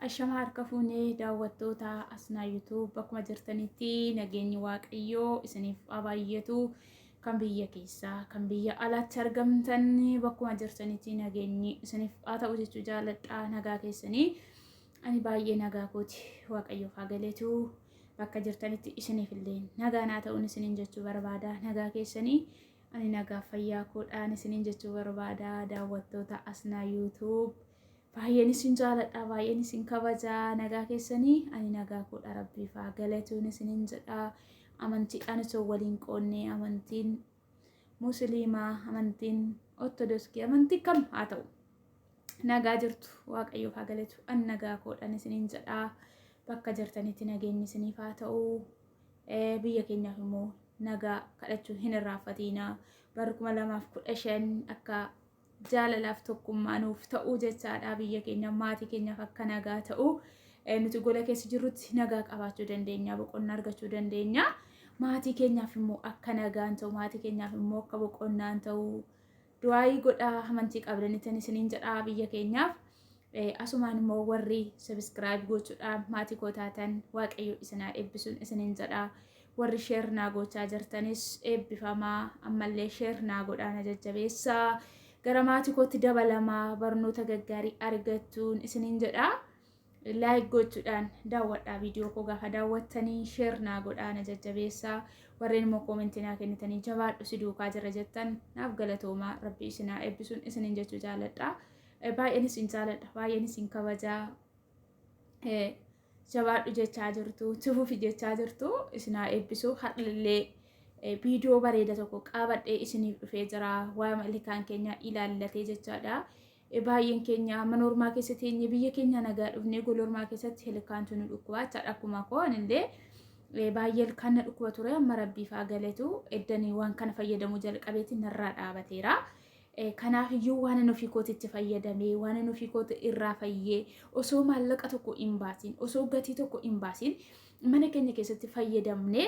Ashama harka fuunee daawwattoota Asnaa YouTube bakkuma jirtanitti nageenyi Waaqayyoo isiniif haa baay'atu. Kan biyya keessaa kan biyya alaatti argamtan bakkuma jirtanitti nageenyi isiniif haa ta'u jechuu jaaladha. Nagaa keessanii ani baay'ee nagaa kooti, Waaqayyoof haa galatu. Bakka jirtanitti isiniif illee nagaa naa ta'uun isiniin jechuu barbaada. Nagaa keessanii, ani nagaa fayyaa koodhaan isiniin jechuu barbaada. Daawwattoota Asnaa YouTube, baay'een isin jaaladha, baay'een isin kabaja. Nagaa keessanii, ani nagaa koodha, Rabbiif haa galatuun isiniin jedha. Amantiidhaan osoo waliin qoonnee, amantiin Musliimaa, amantiin Ortodoksii, amantii kam haa ta'u, nagaa jirtu, Waaqayyoof haa galatu, ani nagaa koodhaan isiniin jedha. Bakka jirtanitti nageenyi isiniif haa ta'u. Biyya keenyaaf immoo nagaa kadhachuu hin irraanfatiina. Barri 2015 akka jaalalaaf tokkummaa nuuf ta'uu jechaadha. Biyya keenya, maatii keenyaaf akka nagaa ta'u. Nuti gola keessa jirrutti nagaa qabaachuu dandeenya, boqonnaa argachuu dandeenya. Maatii keenyaaf immoo akka nagaan ta'u, maatii keenyaaf immoo akka boqonnaan ta'u du'aayii godhaa, amantii qabdanitti isiniin jedhaa biyya keenyaaf. Asumaan immoo warri subscribe gochuudhaan maatii koo taatan, Waaqayyo isin haa eebbisuun isiniin jedhaa. Warri share naa gochaa jirtanis eebbifamaa, ammallee share naa godhaa, na jajjabeessaa, gara maatii kootti dabalamaa, barnoota gaggaarii argattuun isiniin jedhaa. Like gochuudhaan daawwadhaa. Viidiyoo koo gaafa daawwattanii share naa godhaa, na jajjabeessaa. Warreen immoo koomentii naa kennitanii jabaadhu, si duukaa jira jettan, naaf galatoomaa, Rabbi isin haa eebbisuun isiniin jechuu jaaladha. Baay'een isin jaaladha, baay'een isin kabajaa. Jabaadhu jechaa jirtu, tufufi jechaa jirtu, isin haa eebbisu. Har'allee viidiyoo bareeda tokko qabadhee isiniif dhufee jira, waa'ee ilkaan keenya ilaallatee jechaadha. Baay'een keenya mana ormaa keessa teenye, biyya keenya nagaa dhufnee gola ormaa keessatti ilkaantu nu dhukkuba jechaadha. Akkuma koo anillee baay'ee ilkaan na dhukkuba ture. Amma Rabbiif haa galatu, eddanii waan kana fayyadamuu jalqabeeti narraa dhaabateera. Kanaaf iyyuu waan ani ofii kootitti fayyadamee, waan ani ofii kooti irraa fayyee, osoo maallaqa tokko hin baasiin, osoo gatii tokko hin baasiin mana keenya keessatti fayyadamnee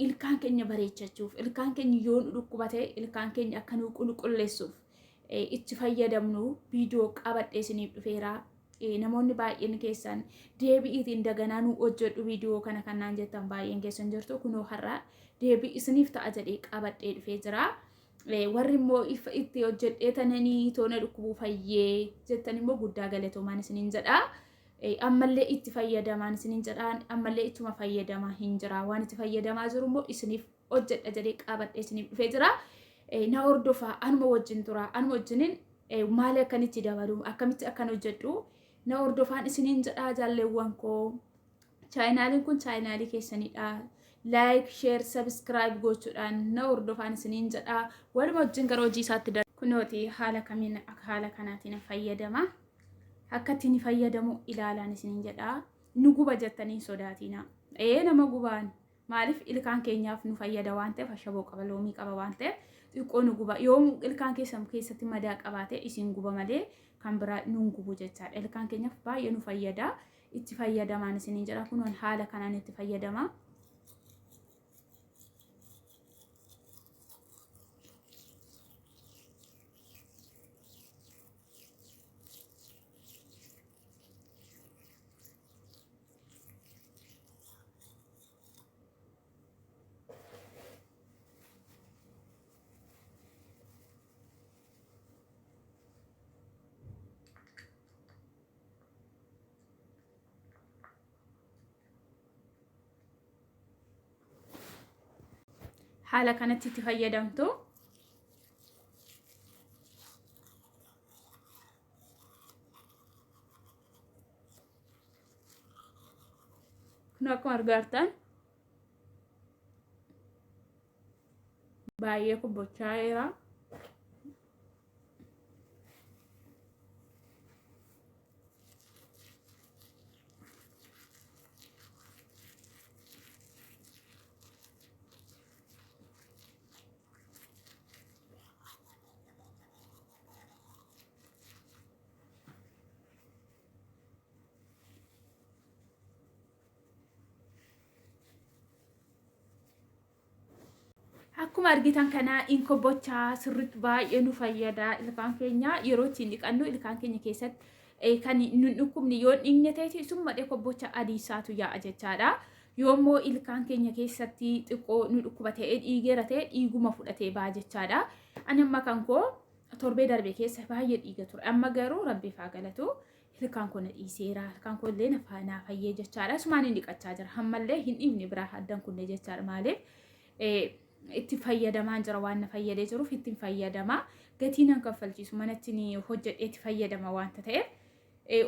ilkaan keenya bareechachuuf, ilkaan keenya yoo nu dhukkubate ilkaan keenya akka nu qulqulleessuuf itti fayyadamnu viidiyoo qabadhee isiniif dhufeera. Namoonni baay'een keessan deebi'iitiin daganaa nu hojjedhu viidiyoo kana kan naan jettan baay'een keessan jirtu. Kunoo har'a deebii isiniif ta'a jedhee qabadhee dhufee jira. Warri immoo ifa itti hojjedhee tananii toona dhukkubuu fayyee jettan immoo guddaa galatoomaan isiniin jedha. Ammallee itti fayyadamaan isiniin jedha. Ammallee ittuma fayyadamaa hin jira. Waan itti fayyadamaa jiru immoo isiniif hojjedha jedhee qabadhee isiniif dhufee jira. Na hordofaa, anuma wajjin tura. Anuma wajjiniin maali akkan itti dabalu, akkamitti akkan hojjedhu na hordofaan isiniin jedha jaalleewwan koo. Chaayinaaliin kun chaayinaalii keessanidha. Like, share, subscribe gochuudhaan na hordofaan isiniin jedha. Waluma wajjin gara hojii isaatti darba. Kunooti haala kamiin haala kanaatiin fayyadama. Akka ittiin fayyadamu ilaalaan isiniin jedha. Nu guba jettanii hin sodaatina. Ee, nama gubaan. Maaliif? Ilkaan keenyaaf nu fayyada waan ta'eef, ashaboo qaba, loomii qaba waan ta'eef xiqqoo nu guba. Yoo ilkaan keessan keessatti madaa qabaate isin guba malee kan biraa nu gubu jechaadha. Ilkaan keenyaaf baay'ee nu fayyada. Itti fayyadamaan isiniin jedha. Kunoon haala kanaan itti fayyadama. Haala kanatti itti fayyadamtu. Kun akkuma argaa jirtan baay'ee kubbochaa jira. Akkuma argitan kana inkobbochaa sirriitti baay'ee nu fayyada. Ilkaan keenya yeroo ittiin dhiqannu ilkaan keenya keessatti Kan nun dhukkubni yoo dhiigne ta'e summadhee kobbocha adii isaatu yaa'a jechaadha. Yoommoo ilkaan keenya keessatti xiqqoo nu dhukkuba ta'ee dhiigeera ta'e dhiiguma fudhatee ba'a jechaadha. Ani amma kan koo torbee darbe keessa baay'ee dhiiga ture. Amma garuu rabbiif haa galatu ilkaan koo na dhiiseera. Ilkaan koo illee na fayyee jechaadha. Asumaan hin dhiqachaa jira. Ammallee hin dhiifne biraa addan kunne jechaadha. Maaliif itti fayyadamaan jira waan na fayyadee jiruuf ittiin fayyadama. Gatii nan kaffalchiisu manatti ni hojjedhee itti fayyadama waanta ta'eef.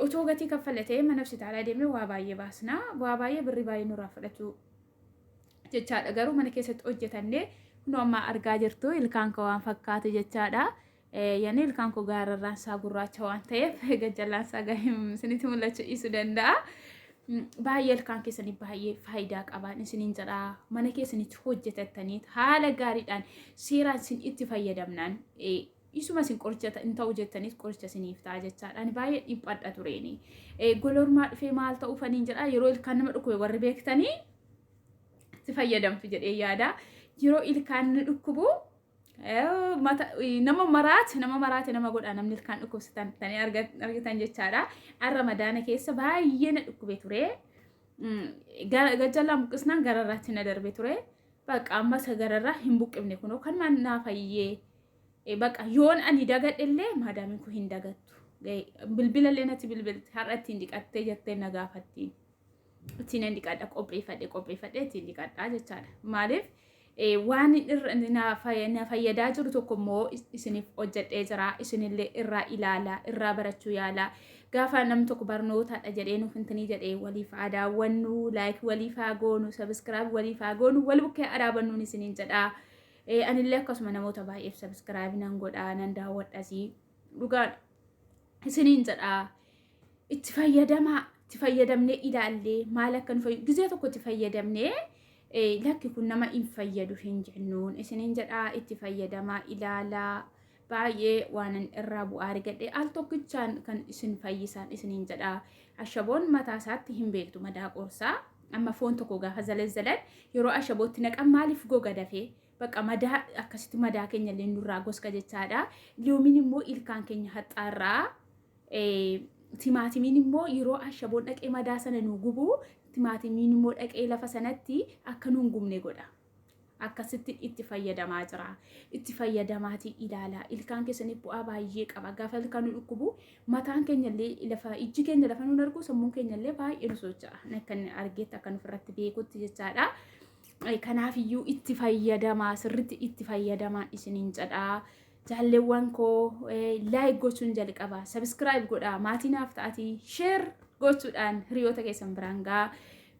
Otoo gatii kaffalle ta'ee mana hospitaalaa deemnee waa baay'ee baasna. Waa baay'ee birrii baay'ee nurraa fudhatu jechaadha. Garuu mana keessatti hojjetannee kunoo amma argaa jirtu ilkaan koo waan fakkaatu jechaadha. Yani ilkaan koo gaararraan isaa gurraacha waan ta'eef gajjallaan isaa isinitti mul'achuu dhiisuu danda'a. Baay'ee ilkaan keessanii baay'ee faayidaa qaban isiniin jedha. Mana keessanitti hojjetattanii haala gaariidhaan seeraan isin itti fayyadamnaan isuma isin qoricha hin ta'u jettaniis qoricha isiniif ta'a jechaadha. Ani baay'ee dhiphadha tureeni. Golormaa dhufee maal ta'uu faniin jedha yeroo ilkaan nama dhukkube warri beektanii itti fayyadamtu jedhee yaada. Yeroo ilkaan nu dhukkubu nama maraate nama maraate nama godha namni ilkaan dhukkubsatan tanii argitan jechaadha. Har'a madaana keessa baay'ee na dhukkube ture. Gajjallaan buqqisnaan gararraatti na darbe ture. Bakka ammas gararraa hin buqqifne kunoo kan naa fayyee. Bakka yoon ani dagadhe illee maadaamiin kun hin dagattu. Bilbila illee natti bilbilti har'a ittiin dhiqattee jettee na gaafattiin. Ittiin hin dhiqadha qopheeffadhe qopheeffadhe ittiin dhiqadhaa jechaadha. Maaliif waan na fayyadaa jiru tokko immoo isiniif hojjedhee jira. Isinillee irraa ilaalaa irraa barachuu yaalaa. Gaafa namni tokko barnootaadha jedhee nuuf hintinii jedhee waliif haa daawwannu, like waliif haa goonu, subscribe waliif haa goonu, wal bukkee haa dhaabannuun isiniin jedhaa. Anillee akkasuma namoota baay'eef subscribe nan godhaa nan daawwadhasii dhugaa isiniin jedhaa. Itti fayyadamaa itti fayyadamnee ilaallee maal akka nu fayyadu gizee tokko itti fayyadamnee lakki kun nama hin fayyadu hin jennuun isiniin jedhaa itti fayyadamaa ilaalaa baay'ee waan irraa bu'aa argadhe al tokkichaan kan isin fayyisan isiniin jedhaa. Ashaboon mataa isaatti hin beektu madaa qorsaa. Amma foon tokko gaafa zalazzalan yeroo ashabootti naqan maaliif goga dafee bakka madaa akkasitti madaa keenya illee nurraa goska jechaadha. Loomiin immoo ilkaan keenya haxxaarraa. Timaatimiin immoo yeroo ashaboon dhaqee madaa sana nu gubu timaatimiin immoo dhaqee lafa sanatti akka nu hin gubne godha. Akkasitti itti fayyadamaa jira. Itti fayyadamaatii ilaalaa. Ilkaan keessaniif bu'aa baay'ee qaba. Gaafa ilkaan nu dhukkubu mataan keenya illee lafa ijji keenya lafa nuun argu sammuun keenya illee baay'ee nu socho'a. Akka inni argeetti akka nu ofirratti beekutti jechaadha. Kanaafiyyuu itti fayyadamaa sirriitti itti fayyadamaan isiniin jedha. Jaalleewwan koo like gochuun jalqaba. Subscribe godhaa. Maatii naaf ta'atii share gochuudhaan hiriyoota keessan biraan gahaa.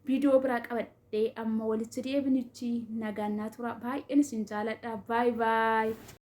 Viidiyoo biraa qabadhee amma walitti deebinutti nagaan naa tura. Baay'een isin jaaladha. Bye bye.